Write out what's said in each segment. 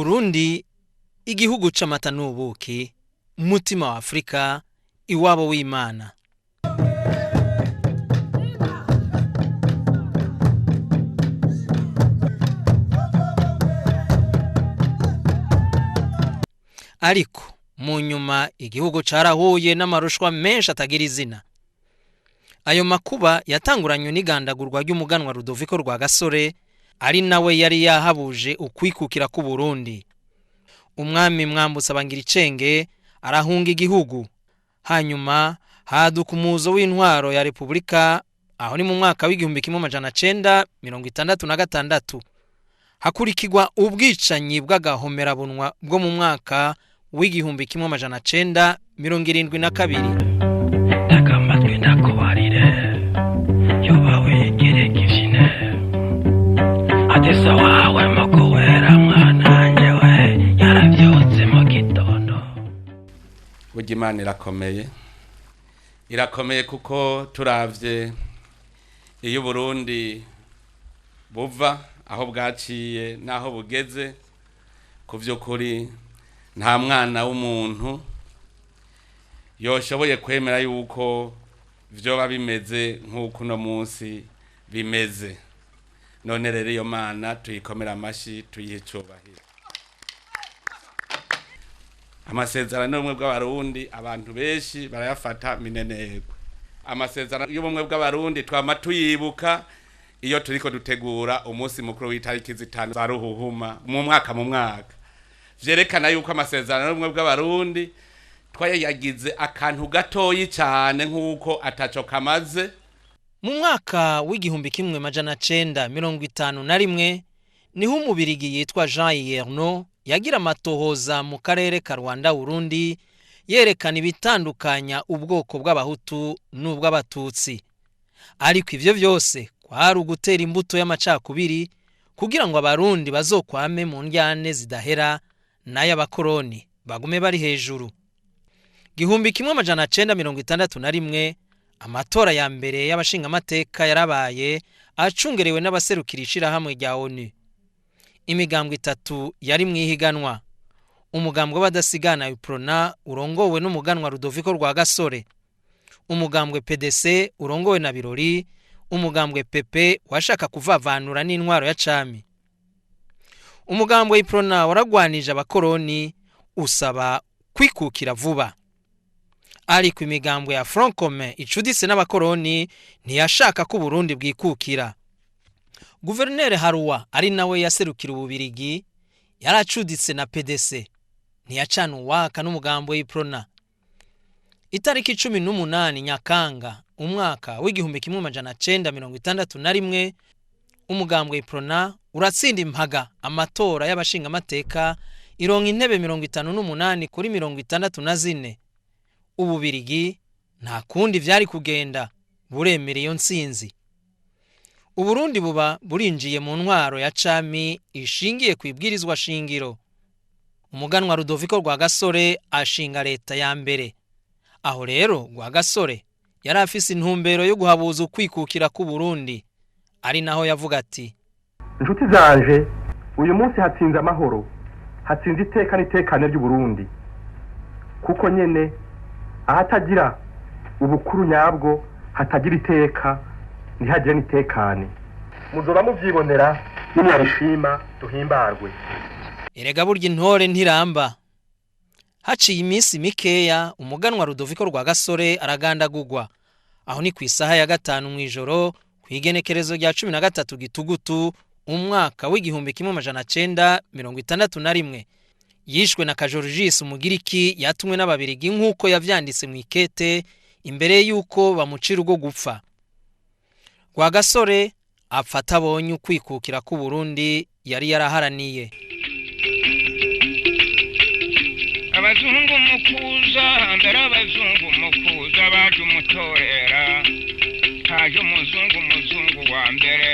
Burundi, igihugu c'amata n'ubuki, mutima wa Afrika, iwabo w'Imana. Ariko mu nyuma igihugu carahuye n'amarushwa menshi atagira izina. Ayo makuba yatanguranywe n'igandagurwa ry'umuganwa Rudoviko Rwagasore, ari nawe yari yahabuje ukwikukira k'Uburundi. Umwami Mwambutsa Bangiricenge arahunga igihugu, hanyuma haduka umuzo w'intwaro ya Repubulika. Aho ni mu mwaka w'1966, hakurikirwa ubwicanyi bw'agahomerabunwa bwo mu mwaka w'1972. Tega amatwi ndakubarire, yoba wigira ivyine atese wawe mukuwera mwananje we yaravyutse mu gitondo. Burya Imana irakomeye, irakomeye, kuko turavye iyo Burundi buva, aho bwaciye n'aho bugeze, ku vy'ukuri nta mwana w'umuntu yoshoboye kwemera yuko vyoba bimeze nk'uko uno munsi bimeze. None rero iyo Mana tuyikomera amashi, tuyihe icubahiro. Amasezerano y'ubumwe bw'Abarundi abantu benshi barayafata minenegwe. Amasezerano y'ubumwe bw'Abarundi twama tuyibuka iyo turiko dutegura umunsi mukuru w'itariki 5 za Ruhuhuma mu mwaka mu mwaka. Vyerekana yuko amasezerano y'ubumwe bw'Abarundi twayagize akantu gatoyi cane, nk'uko ataco kamaze. Mu mwaka w'1951 niho umubirigi yitwa Jean Yerno yagira amatohoza mu karere ka Rwanda Burundi, yerekana ibitandukanya ubwoko bw'Abahutu n'ubw'Abatutsi. Ariko ivyo vyose kwari ugutera imbuto y'amacakubiri kugira ngo Abarundi bazokwame mu ndyane zidahera, n'ay'abakoroni bagume bari hejuru. 1961, amatora ya mbere y'abashingamateka yarabaye, acungerewe n'abaserukira ishirahamwe rya ONU. Imigambwe itatu yari mw'ihiganwa: umugambwe w'abadasigana UPRONA urongowe n'umuganwa Rudoviko Rwagasore, umugambwe PDC urongowe na Birori, umugambwe PP washaka kuvavanura n'intwaro ya cami. Umugambwe UPRONA waragwanije abakoroni, usaba kwikukira vuba, ariko imigambwe ya Front Commun icuditse n'abakoroni ntiyashaka ko Burundi bwikukira. Guverineri Haruwa, ari nawe yaserukira Ububirigi, yaracuditse na PDC, ntiyacana uwaka n'umugambo w'Iprona. Itariki 18 Nyakanga umwaka w'1961, umugambwe Iprona uratsinda impaga amatora y'abashingamateka, ironka intebe 58 kuri 64. Ububirigi nta kundi vyari kugenda, buremera iyo ntsinzi. Uburundi buba burinjiye mu ntwaro ya cami ishingiye ku ibwirizwa shingiro. Umuganwa Rudoviko Rwagasore ashinga leta ya mbere. Aho rero Rwagasore yari afise intumbero yo guhabuza ukwikukira k'Uburundi, ari naho yavuga ati: Inshuti zanje, uyu munsi hatsinze amahoro, hatsinze iteka n'itekane ry'Uburundi, kuko nyene ahatagira ubukuru nyabwo hatagira iteka, ntihagire n'itekane. Muzoba muvyibonera nimwabishima duhimbarwe. Erega burya intore ntiramba. Haciye iminsi mikeya umuganwa Rudoviko Rwagasore aragandagurwa. Aho ni ku isaha ya 5 mw'ijoro, ku igenekerezo rya 13 Gitugutu umwaka w'1961. Yishwe na Kajorigis Umugiriki yatumwe n'Ababirigi, nk'uko yavyanditse mu ikete imbere y'uko bamucira urwo gupfa. Rwagasore apfa atabonye ukwikukira k'Uburundi yari yaraharaniye. Abazungu mukuza mbere, abazungu mukuza baje umutorera, haje umuzungu, umuzungu wa mbere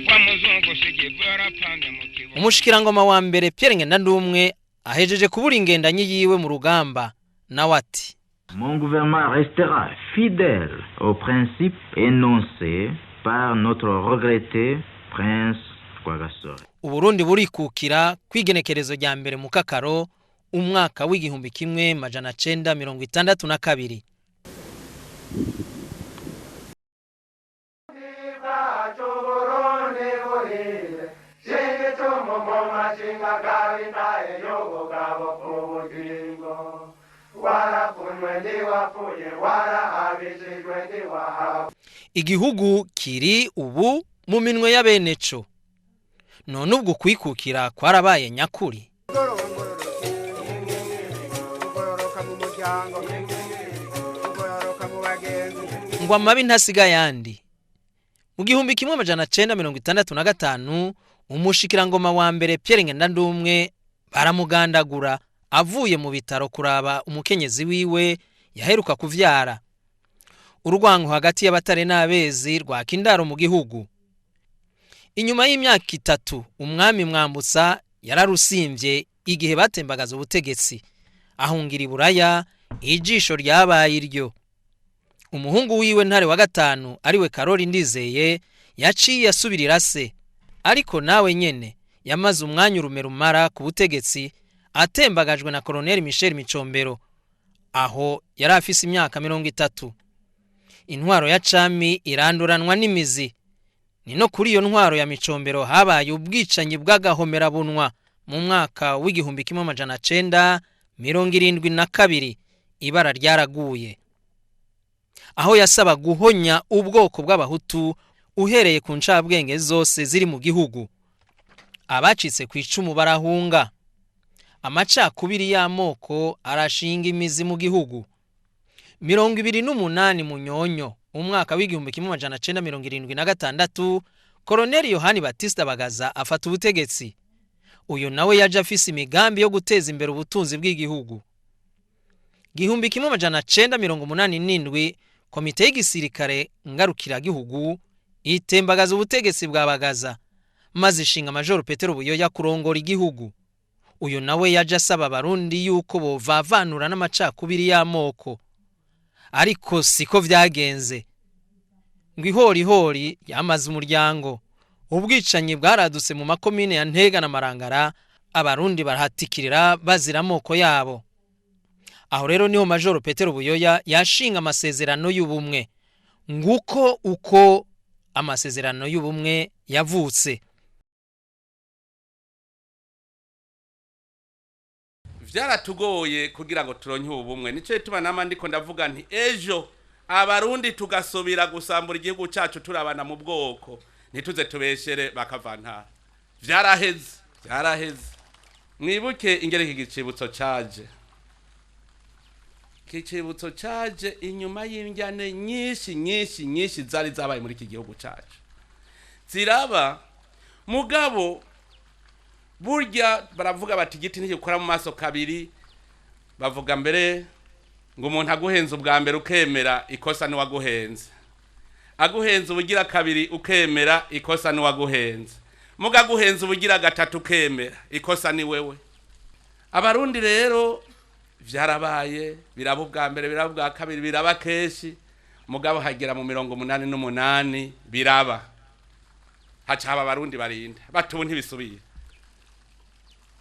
wa muzungu sigivu yarapanze mu kibuga. Umushikirangoma wa mbere Pierre Ngendandumwe ahejeje kubura ingendanyi yiwe mu rugamba, nawe ati: Mon gouvernement restera fidèle aux principes énoncés par notre regretté prince Rwagasore. Uburundi burikukira kwigenekerezo rya mbere mu Kakaro umwaka w'1962. Igihugu kiri ubu mu minwe ya beneco. None ubwo kwikukira kwarabaye nyakuri? Ngo amabi ntasiga yandi. Mu 1965 umushikirangoma wa mbere Pierre Ngendandumwe baramugandagura avuye mu bitaro kuraba umukenyezi wiwe yaheruka kuvyara. Urwango hagati y'abatare n'abezi rwaka indaro mu gihugu. Inyuma y'imyaka 3 umwami Mwambutsa yararusimvye igihe batembagaza ubutegetsi, ahungira iburaya, ijisho ryabaye iryo. Umuhungu wiwe Ntare wa gatanu ariwe Karori Ndizeye yaciye asubirira se, ariko nawe nyene yamaze umwanya urumerumara ku butegetsi atembagajwe na Colonel Michel Micombero, aho yari afise imyaka 30. Intwaro ya cami iranduranwa n'imizi. Ni no kuri iyo ntwaro ya Micombero habaye ubwicanyi bw'agahomerabunwa mu mwaka w'1972, ibara ryaraguye, aho yasaba guhonya ubwoko bw'abahutu uhereye ku ncabwenge zose ziri mu gihugu. Abacitse ku icumu barahunga. Amacakubiri y'amoko arashinga imizi mu gihugu. 28 Munyonyo umwaka w'1976 Colonel Yohani Batista Bagaza afata ubutegetsi. Uyu nawe yaje afise imigambi yo guteza imbere ubutunzi bw'igihugu. 1987 komite y'igisirikare ngarukiragihugu itembagaza ubutegetsi bwa Bagaza, maze ishinga Major Petero Buyoya kurongora igihugu. Uyu nawe yaje asaba abarundi yuko bovavanura n'amacakubiri y'amoko, ariko siko vyagenze. Ngo ihorihori yamaze umuryango. Ubwicanyi bwaradutse mu makomine ya Ntega na Marangara, abarundi barahatikirira bazira amoko yabo. Aho rero niho Major Petero Buyoya yashinga amasezerano y'ubumwe. Nguko uko amasezerano y'ubumwe yavutse. Vyaratugoye kugira ngo turonke ubumwe. Nico gituma nama ndiko ndavuga nti ejo abarundi tugasubira gusambura igihugu cacu turabana mu bwoko, ntituze tubeshere bakavantara. Vyaraheze, vyaraheze. Mwibuke ingere iki gicibutso caje. Kicibutso caje inyuma y'injyane nyinshi nyinshi nyinshi zari zabaye muri iki gihugu cacu. Ziraba mugabo burya baravuga bati igiti ntigikora mu maso kabiri. Bavuga mbere ngo umuntu aguhenze ubwa mbere ukemera ikosa n'uwaguhenze, aguhenze ubugira kabiri ukemera ikosa n'uwaguhenze, muga aguhenze ubugira gatatu ukemera ikosa ni wewe. Abarundi rero vyarabaye, biraba ubwa mbere, biraba ubwa kabiri, biraba kenshi, mugabo hagera mu 88 biraba, haca haba abarundi barinda batubu ntibisubira,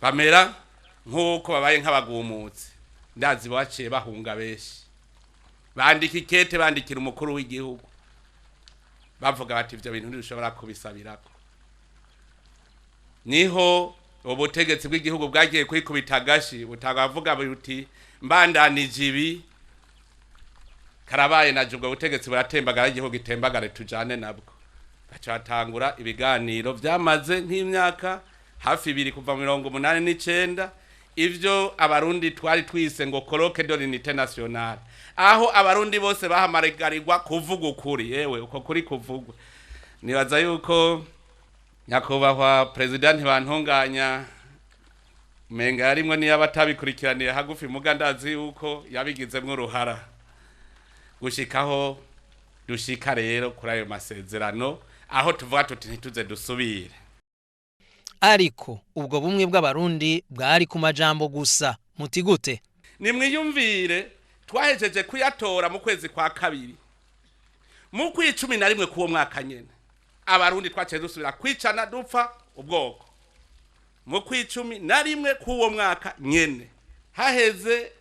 bamera nk'uko babaye nk'abagumutsi. Ndazi baciye bahunga benshi, bandika ikete, bandikira umukuru w'igihugu bavuga bati ivyo bintu ntidushobora kubisabirako. Niho ubutegetsi bw'igihugu bwagiye kwikubita agashi, butavuga buti mbandanije ibi karabaye, naje ubwo butegetsi buratembagara, igihugu gitembagare tujane nabwo. Baca batangura ibiganiro vyamaze nk'imyaka hafi 2 kuva 89, ivyo abarundi twari twise ngo colloque de l'unité nationale, aho abarundi bose bahamagarirwa kuvuga ukuri. Yewe uko kuri kuvugwa, nibaza yuko nyakubahwa president Ntibantunganya menga yarimwo niyo abatabikurikiraniye hagufi, muga ndazi yuko yabigizemwo uruhara gushikaho dushika rero kuri ayo masezerano, aho tuvuga tuti ntituze dusubire. Ariko ubwo bumwe bw'abarundi bwari ku majambo gusa. Muti gute? Nimwiyumvire, twahejeje kuyatora mu kwezi kwa kabiri, mu kwi 11 kuwo mwaka nyene abarundi twaciye dusubira kwicana dupfa Ubwoko mu kw'icumi na rimwe k'uwo mwaka nyene, haheze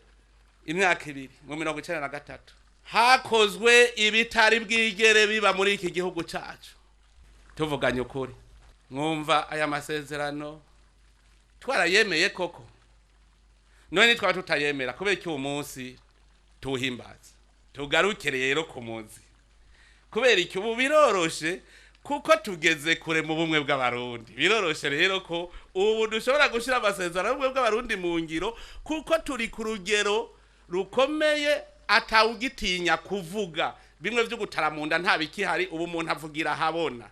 imyaka 2, mu 93, hakozwe ibitari bwigere biba muri iki gihugu cacu. Tuvuganye ukuri, mwumva aya masezerano twarayemeye koko? None twaba tutayemera, kubera iki uwo munsi tuwuhimbaza? Tugaruke rero ku muzi. Kubera iki ubu biroroshe? Kuko tugeze kure mu bumwe bw'Abarundi. Biroroshe rero ko ubu dushobora gushyira amasezerano y'ubumwe bw'Abarundi mu ngiro, kuko turi ku rugero rukomeye, atawugitinya kuvuga bimwe byo gutaramunda, nta bikihari, ubu umuntu avugira ahabona.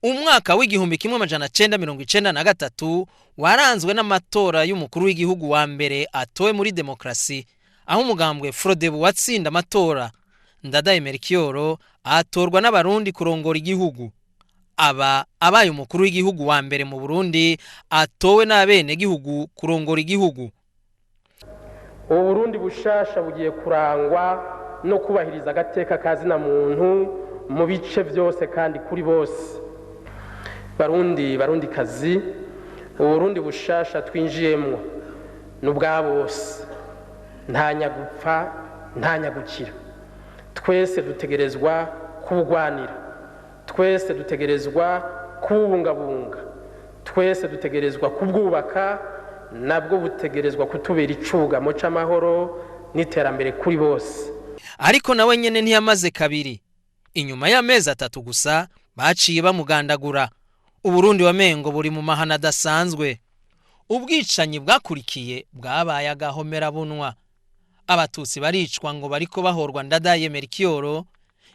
Umwaka w'1993 waranzwe n'amatora y'umukuru w'igihugu wa mbere atowe muri demokarasi, aho umugambwe Frodebu watsinda amatora. Ndadaye Melchior atorwa n'Abarundi kurongora igihugu. Aba abaye umukuru w'igihugu wa mbere mu Burundi atowe n'abenegihugu kurongora igihugu. Ubu Burundi bushasha bugiye kurangwa no kubahiriza agateka ka zina muntu mu bice byose kandi kuri bose. Barundi, Barundikazi, Uburundi bushasha twinjiyemwo ni ubwa bose, nta nyagupfa, nta nyagukira. Twese dutegerezwa kuwugwanira, twese dutegerezwa kuwubungabunga, twese dutegerezwa kubwubaka, nabwo butegerezwa kutubera icugamo c'amahoro n'iterambere kuri bose. Ariko nawe nyene ntiyamaze kabiri. Inyuma y'amezi 3 gusa baciye bamugandagura. Uburundi wamengo buri mu mahana adasanzwe. Ubwicanyi bwakurikiye bwabaye agahomerabunwa. Abatutsi baricwa ngo bariko bahorwa Ndadaye Melchior.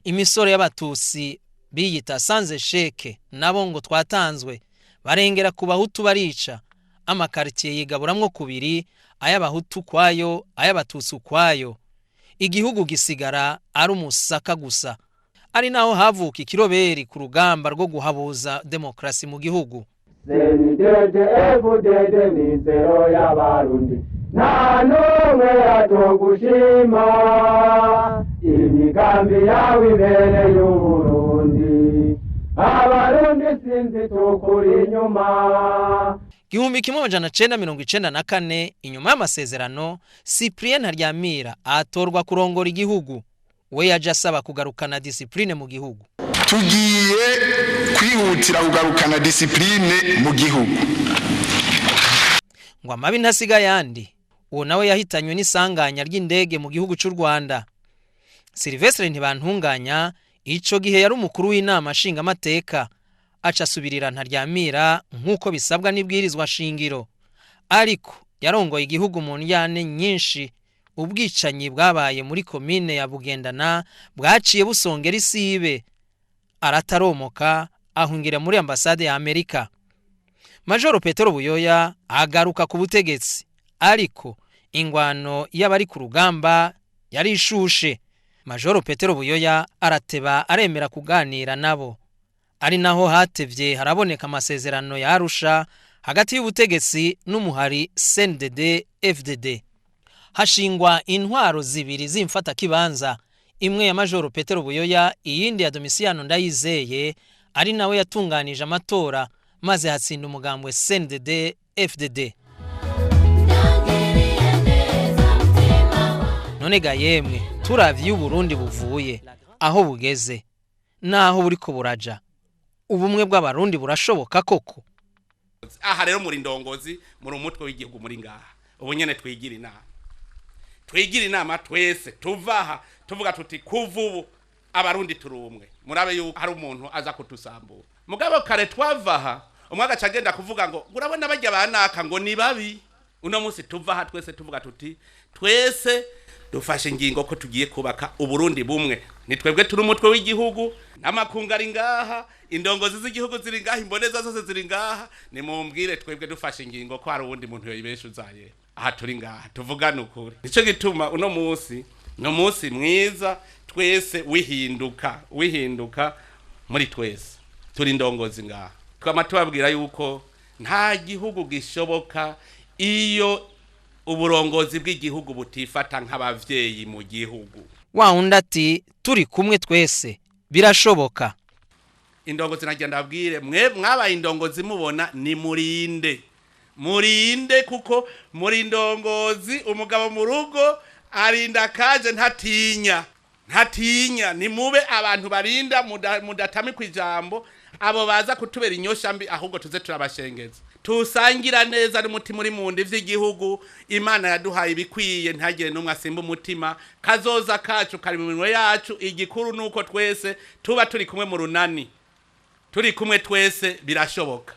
Imisoro y'Abatutsi biyita sanze sheke nabo ngo twatanzwe, barengera ku Bahutu barica. Amakaritiye yigaburamwo kubiri, ay'Abahutu kwayo, ay'Abatutsi ukwayo. Igihugu gisigara ari umusaka gusa. Ari naho havuka ikiroberi ku rugamba rwo guhabuza demokarasi mu gihugu. CNDD FDD mizero y'Abarundi, nta n'umwe atogushima imigambi yawe ibereye Uburundi. Abarundi sinzi tukuri inyuma. 1994, inyuma y'amasezerano, Cyprien Ntaryamira atorwa kurongora igihugu. We yaje asaba kugarukana discipline mu gihugu. Tugiye kwihutira kugarukana discipline mu gihugu. Ngo amabi ntasiga yandi. Uwo nawe yahitanywe n'isanganya ry'indege mu gihugu c'u Rwanda. Sylvestre Ntibantunganya ico gihe yari umukuru w'inama nshingamateka, aca asubirira Ntaryamira nk'uko bisabwa n'ibwirizwa shingiro. Ariko yarongoye igihugu mu ndyane nyinshi. Ubwicanyi bwabaye muri komine ya Bugendana bwaciye busongera isibe. Arataromoka ahungira muri ambasade ya Amerika. Majoro Petero Buyoya agaruka ku butegetsi, ariko ingwano y'abari ku rugamba yari ishushe. Majoro Petero Buyoya arateba aremera kuganira nabo. Ari naho hatevye haraboneka amasezerano ya Arusha hagati y'ubutegetsi n'umuhari CNDD FDD. Hashingwa intwaro zibiri zimfata kibanza, imwe ya Majoro Petero Buyoya, iyindi ya Domitiano Ndayizeye, ari nawe yatunganije amatora maze hatsinda umugambwe CNDD FDD. None ga yemwe, turavye Uburundi buvuye aho bugeze naho buriko buraja, ubumwe bw'Abarundi burashoboka koko? Aha rero muri ndongozi, muri umutwe w'igihugu, muri ngaha ubu nyene twigira inama, twigira inama twese, tuvaha tuvuga tuti kuva ubu Abarundi turumwe. Murabe yuko hari umuntu aza kutusambura. Mugabo kare twavaha umwe agaca agenda kuvuga ngo urabona barya banaka ngo ni babi. Uno munsi tuvaha twese tuvuga tuti twese dufashe ingingo ko tugiye kubaka Uburundi bumwe. Ni twebwe turi umutwe w'igihugu, n'amakungu ari ngaha, indongozi z'igihugu ziri ngaha, imboneza zose ziri ngaha. Nimumbwire twebwe dufashe ingingo ko hari uwundi muntu yoyibesha uzaye aha turi ngaha tuvugane ukuri. Nico gituma uno munsi ni umunsi mwiza twese wihinduka, wihinduka muri twese turi indongozi ngaha. Twama tubabwira yuko nta gihugu gishoboka iyo uburongozi bw'igihugu butifata nk'abavyeyi mu gihugu. Wa wundi ati turi kumwe twese birashoboka. Indongozi nagira ndabwire mwe mwabaye indongozi mubona ni murinde, murinde, kuko muri indongozi. Umugabo mu rugo arinda kaje, ntatinya, ntatinya. Ni mube abantu barinda, mudatamikwa ijambo abo baza kutubera inyosha mbi, ahubwo tuze turabashengeza, tusangira neza n'umutima uri mu nda ivy'igihugu. Imana yaduhaye ibikwiye, ntagire n'umwe asimba umutima. Kazoza kacu kari mu minwe yacu. Igikuru nuko twese tuba turi kumwe mu runani, turi kumwe twese birashoboka.